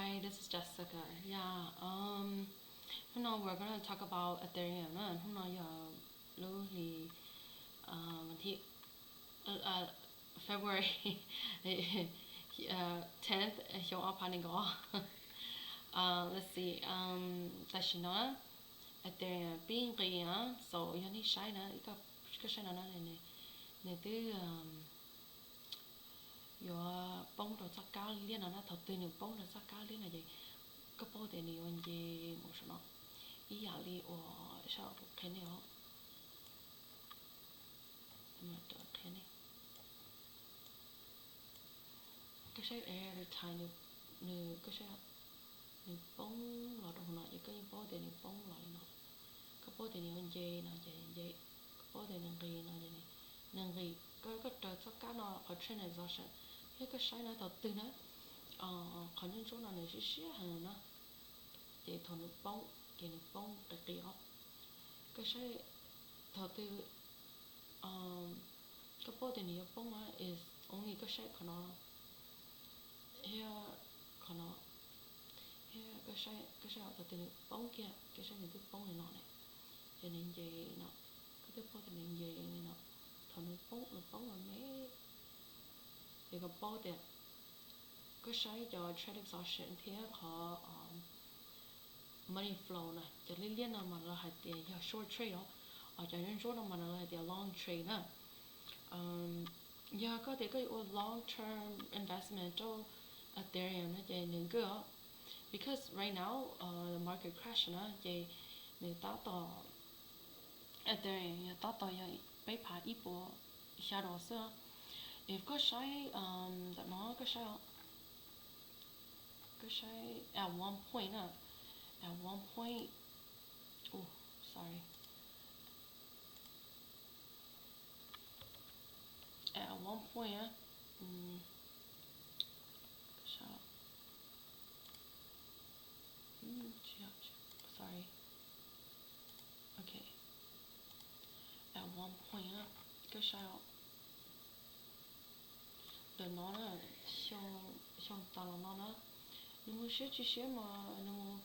Hi, this is Jessica. Yeah, um, hnub no we're gonna talk about Ethereum na. Hnub no yog lub hli, uh, vas thib, uh, February, uh, tenth, xyoo ob phav nees nkaum. Uh, let's see, um, tam sim no Ethereum pib nqis na, so yog nej saib na, koj saib no na, nws twb, um, yuav poob rau txoj kab liab no na. Thaum twg nws poob rau txoj kab liab no ces koj paub tias nws yuav nce mus saum no ib yam li uas sab kuv qhia nej os. Qhia nej, koj saib every time nws, koj saib, nws poob los rau hauv no ces koj yeej paub tias nws poob los li no. Koj paub tias nws yuav nce no ces nce, koj paub tias nws nqis no ces nws nqis. Koj, koj raws txoj kab no qhov trend exhaustion thiab koj saib na thaum twg na qhov nyob ntsuab no nws siab siab heev na, ces thaum nws poob ces nws poob qis qis os. Koj saib thaum twg koj paub tias nws yuav poob na is only koj saib qhov no thiab qhov no, thiab koj saib, koj saib thaum twg nws poob kiag, koj saib nws twb poob li no ne, ces nws nce no, koj twb paub tias nws nce li no, thaum nws poob, nws poob los me, ces koj paub tias koj saib cov trend exhaustion thiab qhov money flow na, cov liab liab no mas lawv hais tias yog short trade os, cov ntsuab ntsuab no mas lawv hais tias long trade na. Yog koj tias koj yuav ua long term investment rau Ethereum no ces nws good os, because right now the market crash na ces nws tab tom, Ethereum yog tab tom yog peb phav ib puas xya dos xwb. If koj saib ntawm no koj saib, koj saib at one point na, at one point, oh, sorry, at one point á, sorry, okay, at one point á, koj saib ntawm no na, xyoo tas los no na, nws mus siab tsis siab mas nws mus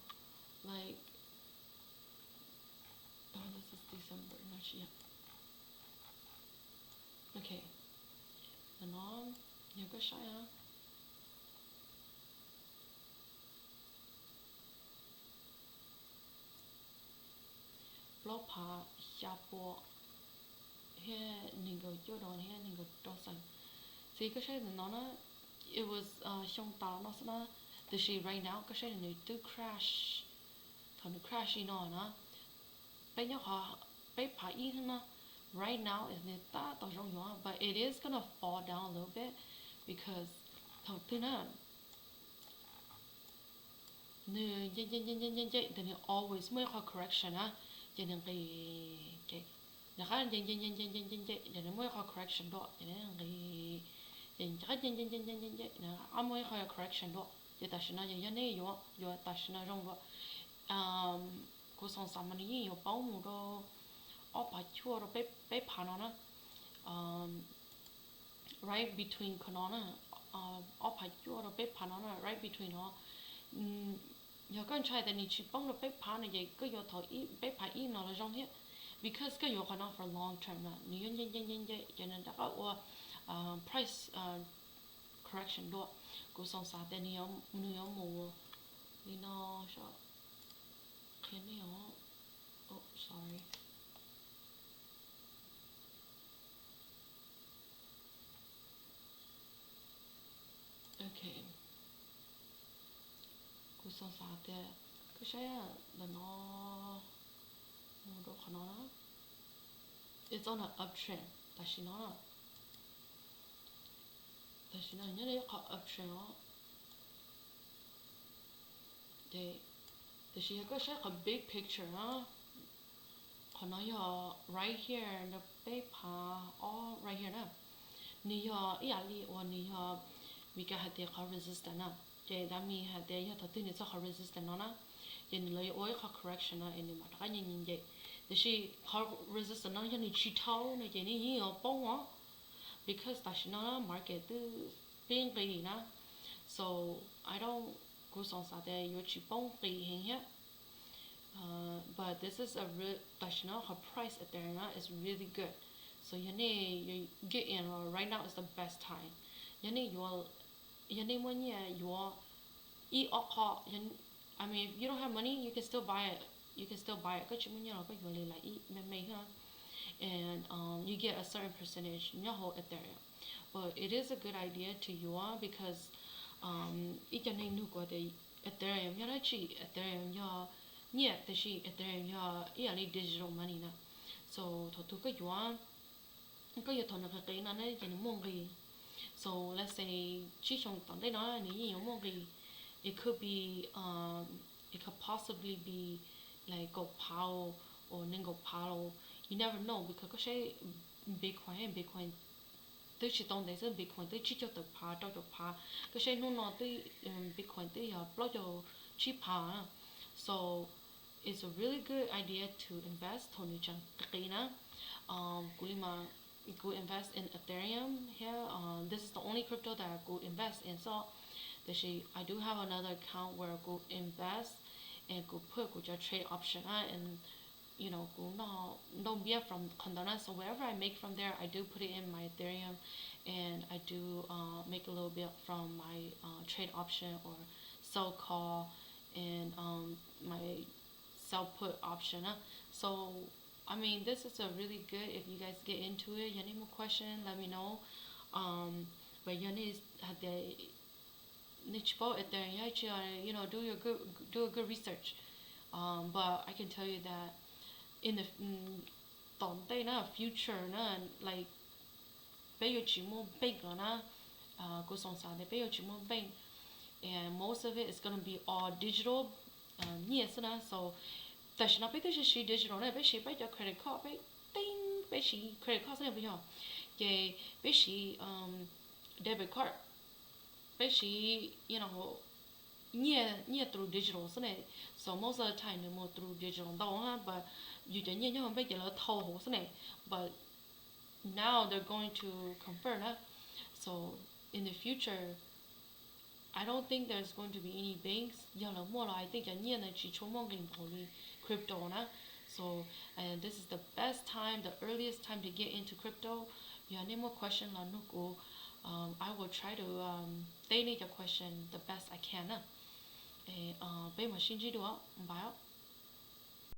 like, oh, this is December, no tsis yog. Okay, ntawm no yog koj saib na, plaub phav xya pua thiab nees nkaum cuaj dos thiab nees nkaum rau xees. Xij koj saib ntawm no na, it was xyoo tas no xwb na, tiam sis right now koj saib nws twb crash, thaum nws crash li no na, peb nyob qhov peb phav ib na, right now is nws tab tom zoo yuav, but it is gonna fall down a little bit because thaum twg na nws nce nce nce nce nce nce, nws always muaj ib qho correction na, ces nws nqis, ces nws qab nce nce nce nce nce nce nce, ces nws muaj ib qho correction dua, ces nws nqis, ces nws qab nce nce nce nce nce nce, nws qab muaj ib qho correction dua. Ces tam sim no ces yog nej yuav, yuav tam sim no zoo dua. Kuv xav xav mas nws yeej yuav poob mus rau ob phav cuaj rau peb phav no na. Right between qhov no na, ob phav cuaj rau peb phav no na, right between no. Yog koj ntshai tias nws tsis poob rau peb phav no ces koj yuav thaum peb phav ib no los zoo thiab, because koj yuav qhov no for long term na, nws yuav nce nce nce nce ces nws rov qab ua price correction dua. Kuv xav xav tias nws yuav mus li no, qhia nej os. Oh, sorry. Okay, kuv xav xav tias koj saib ntawm no mus rau qhov no na, it's on a uptrend tam sim no. Tam sim no nyob rau ib qho uptrend os. Tiam sis yog koj saib qhov big picture na, qhov no yog right here, peb phav ob right here na, nws yog ib yam li uas nws yog, Mis Kas hais tias qhov resistance na, ces that means hais tias yog thaum twg nws txog qhov resistance no na, ces nws los yuav ua ib qho correction no es nws mam rov qab nce nce nce. Tiam sis qhov resistance no yog nws tsis dhau no ces nws yeej yuav poob os, because tam sim no market twb pib nqis na, so I don't, Kuv xav tias yuav tsis poob qis heev thiab. But this is a real, tam sim no qhov price Ethereum is really good. So yog nej get in, right now is the best time. Yog nej yuav, yog nej muaj nyiaj yuav ib ob qho, I mean, if you don't have money, you can still buy it. You can still buy it. Koj tsis muaj nyiaj los koj yuav li lais ib me me xwb. And you get a certain percentage nyob hauv Ethereum. But it is a good idea to yuav because ib co neeg nug kuv tias Ethereum yog dab tsi. Ethereum yog nyiaj, tiam sis Ethereum yog ib yam li digital money na. So thaum twg koj yuav, koj yuav thaum nws qis qis no ne ces nws muaj nqis. So let's say tsib xyoo tom ntej no nws yeej yuav muaj nqis. It could be, it could possibly be like kaum phav los nees nkaum phav los, you never know because koj saib Bitcoin, Bitcoin twb tsis tau ntev xwb Bitcoin twb tsib caug tawm phav, rau caum phav. Koj saib hnub no twb, Bitcoin twb yog plaub caug tsib phav. So it's a really good idea to invest thaum nws tseem qis qis na. Kuv li mas kuv invest in Ethereum thiab, this is the only crypto that kuv invest in xwb. Tiam sis I do have another account where kuv invest and kuv put kuv cov trade option na, and you know kuv noj nroj npiab from qhov ntawd na. So whatever I make from there, I do put it in my Ethereum, and I do make a little bit from my trade option or sell call and my sell put option na. So I mean, this is a really good, if you guys get into it, yog nej muaj question, let me know. But yog nej hais tias nej tsis paub Ethereum yog dab tsi, you know, do your good, do a good research. But I can tell you that in the, tom ntej na, future na, like, peb yuav tsis muaj bank lawm na. Kuv xav tias peb yuav tsis muaj bank, and most of it is gonna be all digital, nyiaj xwb na. So tam sim no peb twb tsis siv digital na, peb siv peb cov credit card, peb teeb peb siv credit card xwb na puas yog? Ces peb siv debit card, peb siv, you know, nyiaj, nyiaj through digital xwb ne. So most of the time nws mus through digital ntau, but yus cov nyiaj nyob hauv bank ces lawv thau hauv xwb ne. But now they're going to convert na. So in the future, I don't think there's going to be any banks. Yog lawv muaj los I think cov nyiaj ntawd tsis tshua muaj nqis npaum li crypto na. So and this is the best time, the earliest time to get into crypto. Yog nej muaj question los nug kuv, I will try to teb nej cov question the best I can na. Peb mam sib ntsib dua, bye.